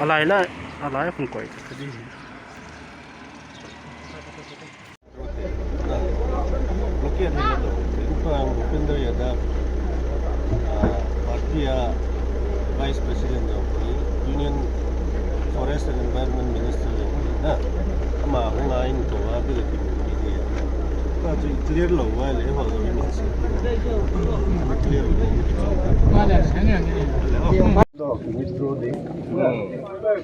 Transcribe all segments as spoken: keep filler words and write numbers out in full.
Alai la, alai khun koi ta di. Local hina to, Upang Bhupender Yadav, ah, party a Vice President jong, Union Forest and Environment Minister jong, na, ama hung a in to a bil ki ni ni. Ka chu clear lou va le ho jong ni si. Clear lou. To, ni to di. Hmm.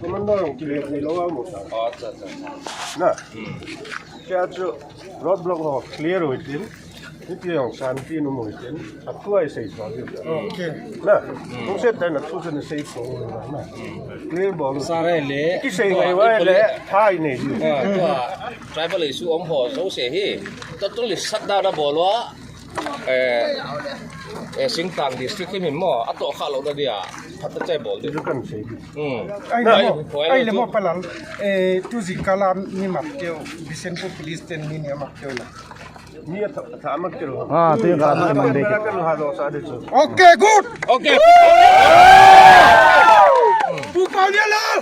Commander jong clear ni lou va mo sa. Acha, acha, acha. Na. Hmm. Kya chu road block ho clear ho tin. Hiti jong santi nom ho tin. Atu ai sei so. Okay. Na. Kong se ta na tu se na sei so na. Clear bol. Sare le. Ki sei ngai va le. Thai nei. Ah, tua tribal issue om ho so se hi. To tu li sat da na bol va. Eh, eh, Singtang district hi min mo, ato kha lou na dia, phat ta chai bol di. Ju kan sei di. Hmm. Ai na, le mo, ai le mo palal. Eh, tu jingkah a mi mat keu, Bishnupur police ten mi ni mat keu na. Mi a tha, tha mat keu. Ah, tu jingkah a mat keu. Kan ha lo sa di chu. Okay, good. Okay. Pu Pau Nia Lal.